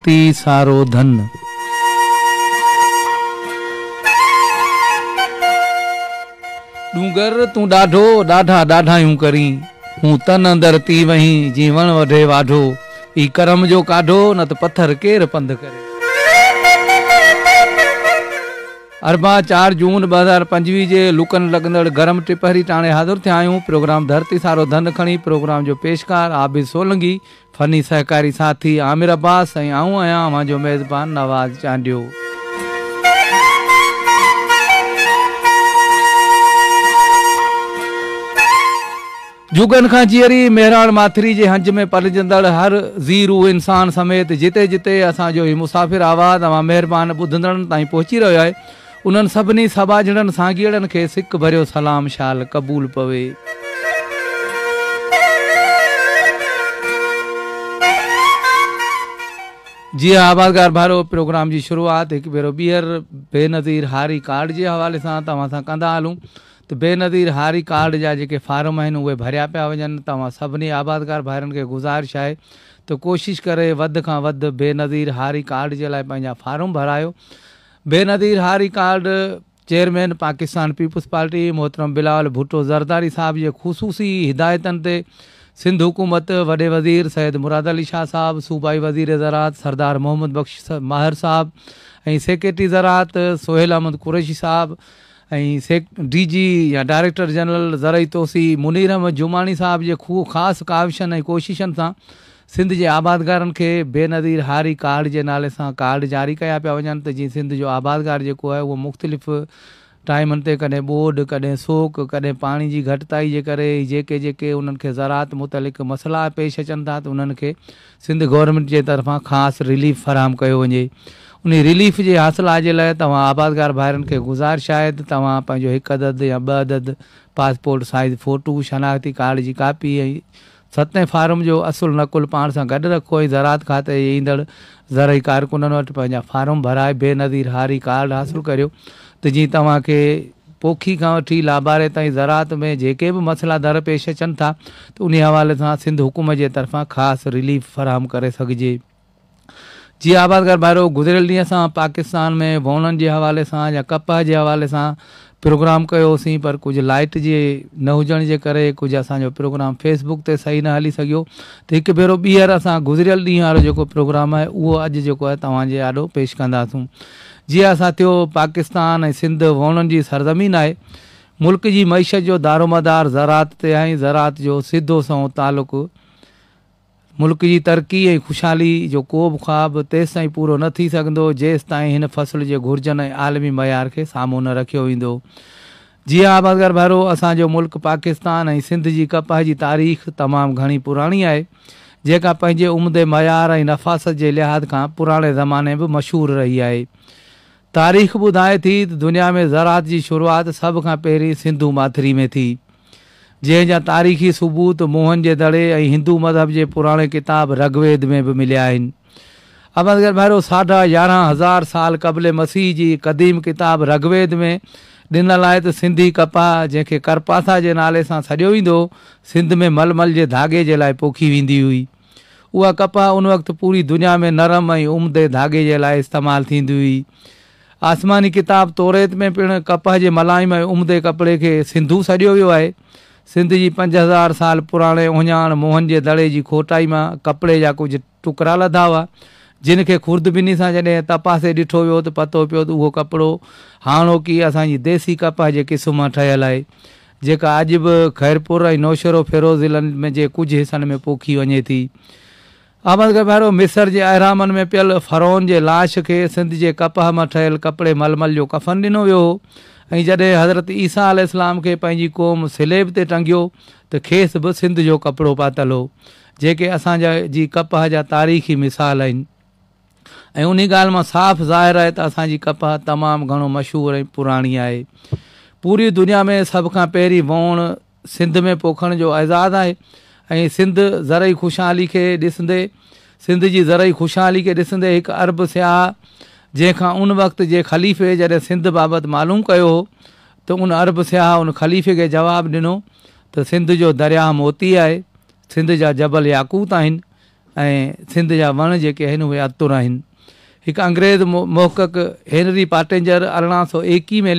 ڌرتي سارو ڌن. ڏونگر تون ڏاڍو، ڏاڍا ڏاڍايون ڪرين، هون تن اندر تي وهين، جين وڻ وڍي واڍو، اي ڪرم جو ڪاڍو، نه ته پٿر ڪير پنڌ ڪري. اربع چار جون 2025 جي لوڪن لڳندڙ گرم ٽپهري ٽاڻي حاضر ٿيا آهيون. پروگرام ڌرتي سارو ڌن کڻي پروگرام جو پيشڪار عابد سولنگي، فني سهڪاري ساٿي عامر عباس ۽ آئون آهيان اوهان جو ميزبان نواز چانڊيو. جوڳن کان جيئري مهراڻ ماٿري جي هنج ۾ پلجندڙ هر ذي روح انسان سميت جتي جتي اسان جو هي مسافر آواز اوهان مهربان ٻڌندڙن تائين پهچي رهيو آهي انهن سڀني سٻاجهڙن سانگيئڙن کي سڪ ڀريو سلام شال قبول پوي. جي ها آبادگار ڀائرو پروگرام جي شروعات هڪ ڀيرو ٻيهر بينظير هاري ڪارڊ جي حوالي سان توهان سان ڪندا هلون ته بينظير هاري ڪارڊ جا جيڪي فارم آهن اهي ڀريا پيا وڃن توهان سڀني آبادگار ڀائرن کي گذارش آهي ته ڪوشش ڪري وڌ کان وڌ بينظير هاري ڪارڊ جي لاء پنهنجا فارم ڀرايو بينظير هاري card chairman Pakistan peoples party محترم بلاول ڀٽو زرداري صاحب جي خصوصي هدايتن تي سنڌ حڪومت وڏي وزير سيد مراد علي شاهه صاحب، صوبائي وزير زراعت سردار محمد بخش ماهر صاحب ۽ سيڪريٽري زراعت سهيل احمد قريشي صاحب ۽ ڊي جي يا ڊائريڪٽر جنرل زرعي توسيع منير احمد جماڻي صاحب جي خاص ڪاوشن ۽ ڪوششن سان سنڌ جي آبادگارن کي بينظير هاري ڪارڊ جي نالي سان ڪارڊ جاري ڪيا پيا وڃن ته جيئن سنڌ جو آبادگار جيڪو آهي اهو مختلف ٽائيمن تي ڪڏهن ٻوڏ، ڪڏهن سوڪ، ڪڏهن پاڻي جي گهٽتائي جي ڪري جيڪي جيڪي انهن کي زراعت متعلق مسئلا پيش اچن ٿا ته انهن کي سنڌ گورنمينٽ جي طرفان خاص رليف فراهم ڪيو وڃي انهي رليف جي حاصلات جي لاء توهان آبادگار ڀائرن کي گذارش آهي ته توهان پنهنجو هڪ عدد يا ٻه عدد پاسپورٽ سائيز فوٽو، شناختي ڪارڊ جي ڪاپي ۽ ستين فارم جو اصل نقل پاڻ سان گڏ رکو ۽ زراعت کاتي جي ايندڙ زرعي ڪارڪنن وٽ پنهنجا فارم ڀرائي بينظير هاري ڪارڊ حاصل ڪريو ته جيئن توهان کي پوکي کان وٺي لاباري تائين زراعت ۾ جيڪي به مسئلا در پيش اچن ٿا ته انهي حوالي سان سنڌ حڪومت جي طرفان خاص رليف فراهم ڪري سگهجي. جي آبادگار ڀائرو گذريل ڏينهن اسان پاڪستان ۾ ووڻن جي حوالي سان يا ڪپهه جي حوالي سان پروگرام ڪيو هوسين پر ڪجهه لائٽ جي نه هجڻ جي ڪري ڪجهه اسان جو پروگرام فيس بڪ تي صحيح نه هلي سگهيو ته هڪ ڀيرو ٻيهر اسان گذريل ڏينهن وارو جيڪو پروگرام آهي اهو اڄ جيڪو آهي توهان جي آڏو پيش ڪنداسون جي ها ساٿيو پاڪستان ۽ سنڌ ووڻن جي سرزمين آهي ملڪ جي معيشت جو دارومدار زراعت تي آهي زراعت جو سڌو سنئون تعلق ملڪ جي ترقي ۽ خوشحالي جو ڪو به خواب تيستائين پورو نه ٿي سگهندو، جيستائين هن فصل جي گهرجن ۽ عالمي معيار کي سامهون نه رکيو ويندو. جي ها آبادگار ڀائرو، اسان جو ملڪ پاڪستان ۽ سنڌ جي ڪپهه جي تاريخ تمام گهڻي پراڻي آهي، جيڪا پنهنجي عمدي معيار ۽ نفاست جي لحاظ کان پراڻي زماني به مشهور رهي آهي. تاريخ ٻڌائي ٿي ته دنيا ۾ زراعت جي شروعات سڀ کان پهرين سنڌو ماٿري ۾ ٿي، جنهن جا تاريخي ثبوت موهن جي دڙي ۽ هندو مذهب جي پراڻي ڪتاب رگ ويد ۾ به مليا آهن. آبادگار ڀائرو ساڍا 11,000 سال قبل مسيح جي قديم ڪتاب رگ ويد ۾ ڏنل آهي ته سنڌي ڪپهه، جنهن کي ڪرپاسا جي نالي سان سڏيو ويندو هو، سنڌ ۾ ململ جي ڌاڳي جي لاء پوکي ويندي هئي. اها ڪپهه ان وقت پوري دنيا ۾ نرم ۽ عمدي ڌاڳي جي لاء استعمال ٿيندي هئي. آسماني ڪتاب توريت ۾ پڻ ڪپهه جي ملائم ۽ عمدي ڪپڙي کي سنڌو سڏيو ويو آهي. سنڌ جي 5000 سال پراڻي اهڃاڻ موهن جي دڙي جي کوٽائي مان ڪپڙي جا ڪجهه ٽڪرا لڌا هئا، جن کي خوردبيني سان جڏهن تپاسي ڏٺو ويو ته پتو پيو ته اهو ڪپڙو هاڻوڪي اسان جي ديسي ڪپهه جي قسم مان ٺهيل آهي. جيڪا اڄ به خيرپور ۽ نوشهروفيروز ضلعن ۾ جي ڪجهه حصن ۾ پوکي وڃي ٿي. آبادگار ڀائرو! مصر جي اهرامن ۾ پيل فرعون جي لاش کي سنڌ جي ڪپهه مان ٺهيل ڪپڙي ململ جو ڪفن ڏنو ويو هو ۽ جڏهن حضرت عيسيٰ عليه السلام کي پنهنجي قوم صليب تي ٽنگيو ته کيس به سنڌ جو ڪپڙو پاتل هو، جيڪي اسان جي ڪپهه جا تاريخي مثال آهن. ۽ انهي ڳالهه مان صاف ظاهر آهي ته اسان جي ڪپهه تمام گهڻو مشهور ۽ پراڻي آهي. پوري دنيا ۾ سڀ کان پهرين ووڻ سنڌ ۾ پوکڻ جو اعزاز آهي ۽ سنڌ زرعي خوشحالي کي ڏسندي سنڌ جي زرعي خوشحالي کي ڏسندي هڪ عرب سياح جنهن کان ان وقت جي خليفي جڏهن سنڌ بابت معلوم ڪيو هو ته ان عرب سياح ان خليفي کي جواب ڏنو ته سنڌ جو درياهه موتي آهي، سنڌ جا جبل ياقوت آهن. ۽ سنڌ جا وڻ جيڪي آهن اهي ابتر آهن. هڪ انگريز محقق هينري پاٽينجر 1821 ۾